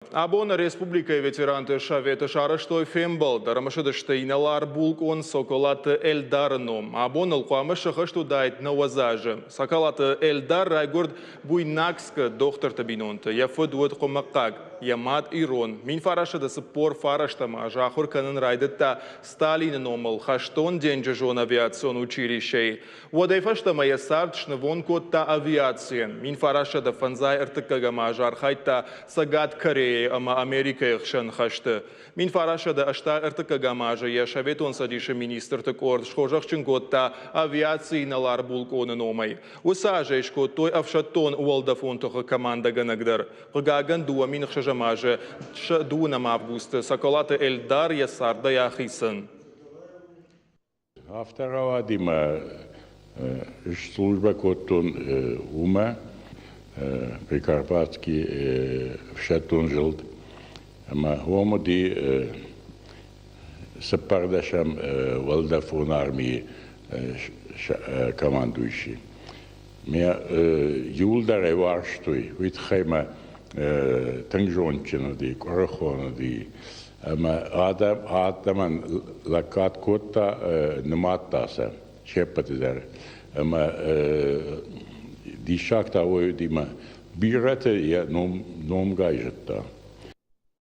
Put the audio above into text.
Абон республикӕйы ветеранты советы сарӕзтой фембӕлд. Ӕрымысыдысты инӕлар-булкъон Соколаты Эльдары ном. Абон ыл хъуамӕ сыхӕст уыдаид 90 азы. Соколаты Эльдар райгуырд Буйнакскы дохтырты бинонты. Йӕ фыд уыд хъуымыхъхъаг, йӕ мад ирон. 1949 азы ахуыр кӕнын райдыдта Сталины номыл хӕстон-денджызон авиацион училищейы. Уӕдӕй фӕстӕмӕ йӕ цард снывонд кодта авиацийӕн. 1953 азы архайдта Цӕгат Кореяйы ӕмӕ Америкӕйы хсӕн хӕсты. 1983 азы йӕ Советон Цӕдисы министрты къорд схорзӕхджын кодта авиацийы инӕлар-булкъоны номӕй. Уыцы азӕй скодтой ӕфсӕддон уӕлдӕфон тыхы командӕгӕнӕг дӕр. Хъыгагӕн, 2006 азы 2 августы Соколаты Эльдар йӕ цардӕй ахицӕн. Афтӕ рауади мӕ службӕ кодтон уымӕ, Прикарпатский ӕфсӕддон зылд, ӕмӕ уым уыди цыппӕрдӕсӕм уӕлдӕфон армийы командующий. Мӕ иуылдӕр ӕй уарзтой, уый тыххӕй мӕ тынг зондджын уыди, къуырыхон уыди ӕмӕ адӕмӕн лӕггад кодта, нымадта сӕ се ппӕты дӕр. Ӕмӕ диссаг та уый уыди, мӕ бирӕты йӕ номгай зыдта.